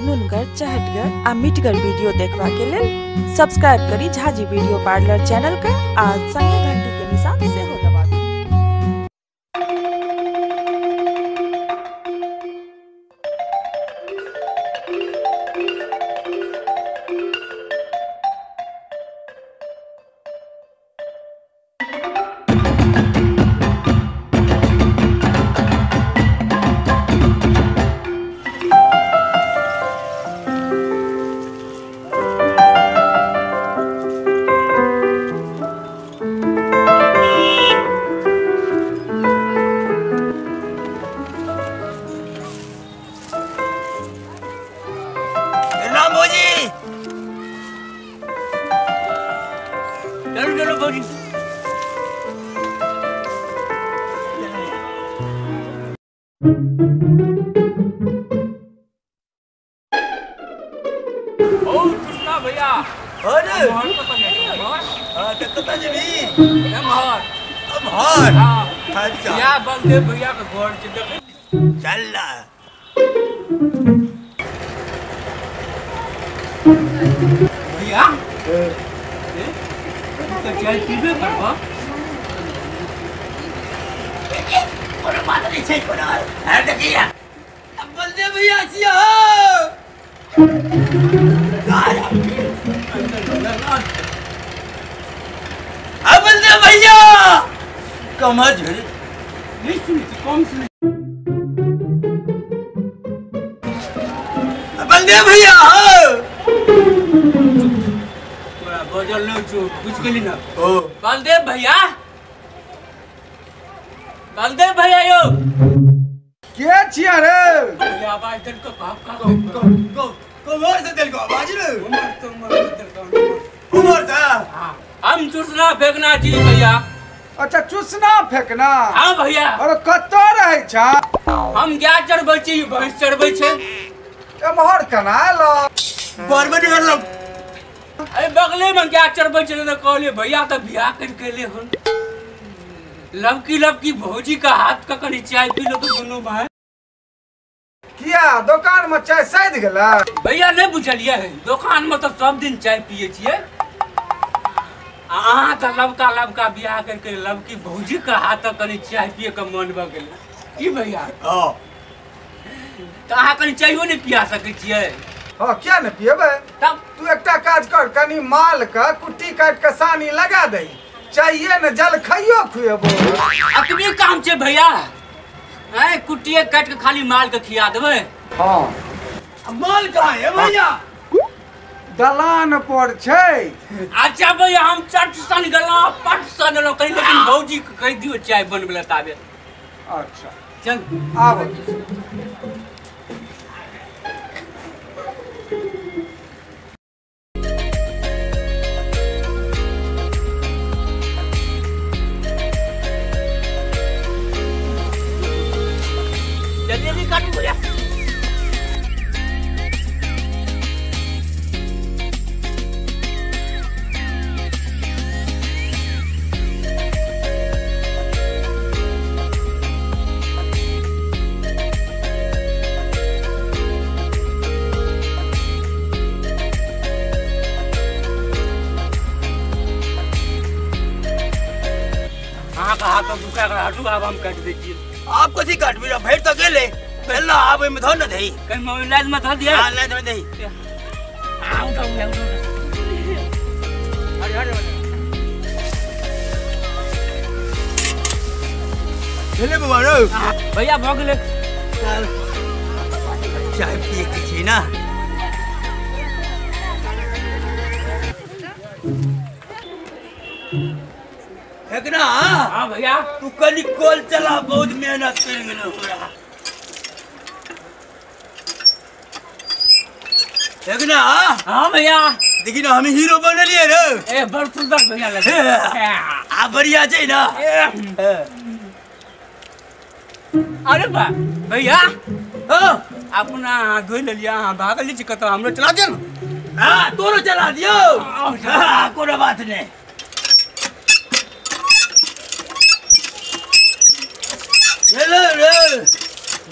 नुनगर, चहटगर आ मिठगर वीडियो देखबा के लेल सब्सक्राइब करी झाजी वीडियो पार्लर चैनल के आ संगे घंटी के निशान सेहो दबाबी। भैया भैया के घर चल भैया चाय पीबे करबो कोनो बात नहीं छै कोनो है देखिया बलदेव भैया छियो बलदेव भैया कमर झड़ी नहीं सुनी कम सुनी। बलदेव भैया तोरा बजल नहीं छौ बुझ गेली ना। ओ बलदेव भैया, बलदेव भैया यो के छिया रे भैया आवाज दन को का का को को कमर से दिल को आवाज रे उमर तो उमर से उमर सा। हम चूसना फेंकना जी भैया। अच्छा चूसना फेंकना। हां भैया। अरे कत रहै छा? हम गाय चरबै छी, भैंस चरबै छै। एमहर कना आलो? बरबरी करलो। अरे बगले में गाय चरबै छै ने कहलिए भैया त बियाह कर के ले हन। लवकी लवकी भौजी का हाथ का कनी चाय पी लो तो दोनों भाई। किया दुकान में चाय सैद गेला? भैया नहीं बुझलिए है, दुकान में तो सब दिन चाय पिए छिए। अहाँ तो लवका लवका बियाह करके लवकी भौजी का हाथ कनी चाय पिए के मन भ गेल की भैया? हां तो अहाँ कनी चायो नहीं पिया सकै छिए? हां किया ने पिएबै। तब तू एकटा काज कर, कनी माल का कुट्टी काट के सानी लगा दही, चाहिए ने जल खाइयो खुएबो। अतबे काम छै भैया, ऐ कुट्टिए काट के खाली माल के खिया देबै। हां माल कहाँ है भैया? दलान पर छै। अच्छा भैया हम चट सन गेलौं पट सन एलौं कहीं, लेकिन भौजी के कहि दियौ चाय बनबै लए ताबे। अच्छा चल आब। जल्दी जल्दी काटू भैया। हाथ दुखा कर हटू, अब हम काट दै छियै। आप कथी काटबी रे? भेट तो गेले पहला आब ओइमे धर न दही। कहीं मोबाइल में धर दिया? हां लाज में दही। आउ तो आउ। अरे अरे भेले बाबा रे भैया भ गेले। चल चाय पिए के छी ना। ना हाँ भैया तू कनी कॉल चला, बहुत मेहनत कर गेलो हमरा। ना हाँ भैया देखी ना हम हीरो बनलिए रे। ए बड़ सुंदर भैया लगे। आ बढ़िया छै ना। अरे बा भैया हां अपना हाथ धोइ लेलिए, अहाँ भागल छी कतौ? हमरो चला दियौ। हां तोरो चला दियौ। हां कोनो बात नहीं।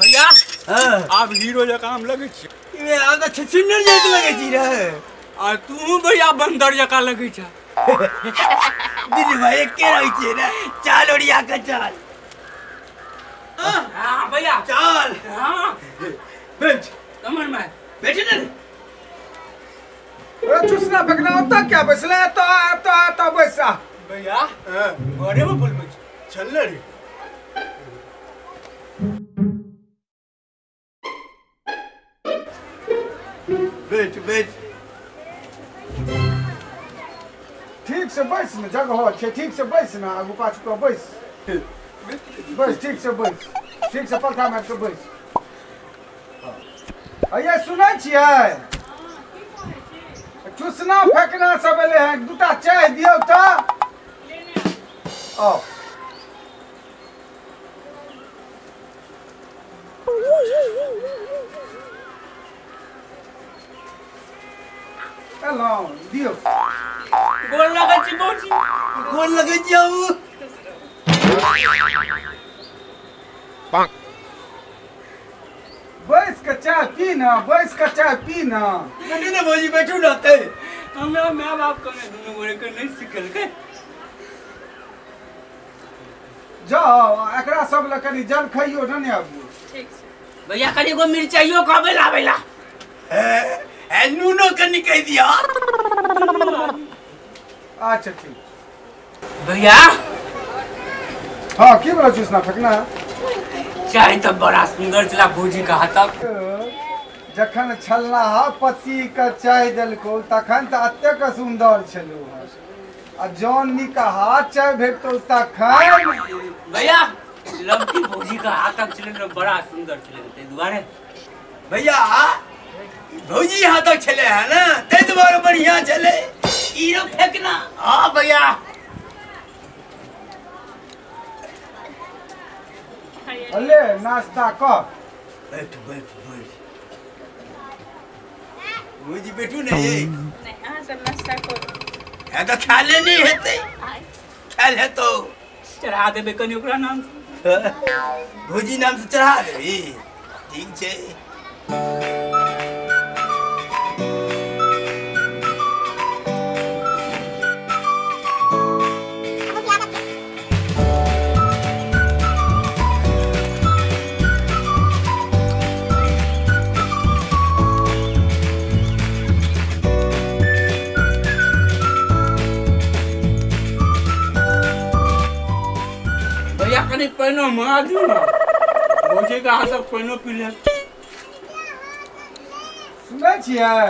भैया हाँ। आप हीरो जकाँ हम लगै छी। इमे आब त छछुन्नर जाइत लगै छी रे। आ तू भैया बंदर जकाँ लगै छ। दीदी भाई एके रहै छियै ने। चल ओरिया के चल। हां भैया चल। हां बैठ कमर में बैठ ने। ए चुसना फेकना ओतऽ क्या बैसले? एतऽ एतऽ एतऽ बैसा। भैया घरे में बोलबै छी। चल ने रे। बैठ बैठ ठीक से बैस ने, जगह छै, ठीक से बैस ने, आगू पाछू कऽ बैस बैस, ठीक से बैस, ठीक से पलथा मारि कऽ बैस। अये सुनै छियै? चुसना फेकना सब एलै हँ, दूटा चाय दियौ तऽ। आउ एलहुँ, दियौ। गोर लगै छी भौजी। गोर लगै छी हमहूँ। बैस के चाय पी ना, बैस के चाय पी ना। बैठू ने भौजी, बैठू ने ते। हमरा my बाप कने दुनू गोरे के नहीं सिखेलकै। जाओ एकरा सब लए कनी जल खइयो ने आबियौ। ठीक छै भैया, कनी गो मिरचाइयो कहबै लाबै ला। ए नूनो कनी कहि दिया। अच्छा ठीक भैया। हाँ की बोला चुसना फेकना? चाय तो बड़ा सुंदर चला भौजी का हाथक। जखन छलना पति के चाय देलको तखन तऽ एतेक सुंदर छलू हँ, आ जौन नीक हाथ चाय भेटतौ तखन। भैया लड़की भौजी का हाथक छलै बड़ा सुंदर छलै, ताहि दुआरे भैया भौजी हाथक छलै है ना, ताहि दुआरे बढ़िया छलै। ई रो फेकना। हाँ भैया अले नाश्ता कर। बैठ बैठ बैठ भौजी, बैठू ने। ये नहीं, अहाँ सब नाश्ता करू। है तो खा ले नहीं हेतै, खायल हेतौ। चढ़ा देबै कनी ओकरा नाम से। भौजी नाम से चढ़ा देबी, ठीक छै। भैया कनी पानिओ मंगा दियौ ने, भौजी के हाथक पानिओ पी लेब। सुनै छियै?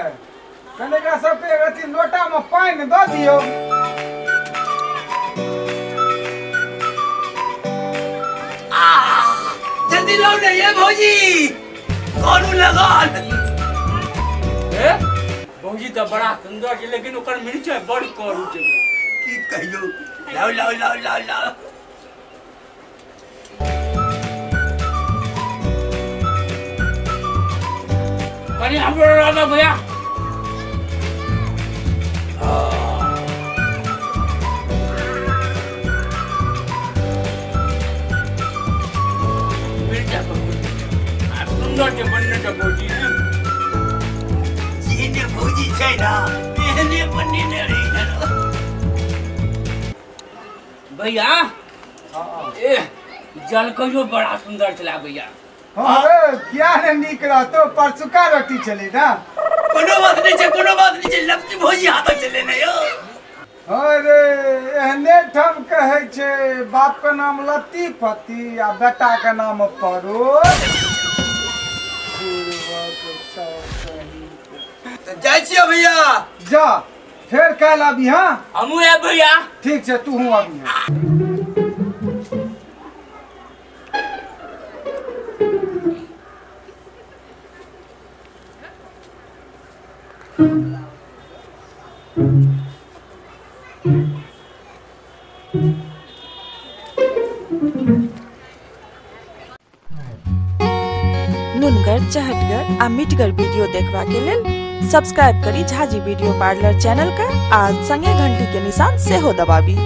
कनि एकरा सबके अथी लोटामे पानि दऽ दियौ। जल्दी लाओ ने ये भौजी, करू लगल। ए भौजी तऽ बड़ा सुंदर छै, लेकिन ओकर मिरचाइ बड़ करू छै। की कहियौ, लाओ लाओ लाओ लाओ लाओ। कनी हमरो लाओ भैया। मिरचाइ सुंदर छै बनने छै भौजी। जेहने भौजी छै ना तेहने बनेने रही। भैया ए जल कहियो बड़ा सुंदर छला भैया। हाँ रे, किया ने नीक रहतो, परसुका रोटी छलै ना। कोनो बात नहीं छै, कोनो बात नहीं छै, लपकी भौजी हाथक छलै ने यौ। अरे एहने ठाम कहै छै बाप के नाम लत्ती फत्ती आ बेटा के नाम परोड़। जाइ छियै भैया। जा फेर काल्हि आबी। हाँ हमहूँ आयब भैया। ठीक छै, तूहूँ आबी। नुनगर, चहटगर आ मिठगर वीडियो देखबा के लेल सब्सक्राइब करी झाजी वीडियो पार्लर चैनल के आ संगे घंटी के निशान सेहो दबाबी।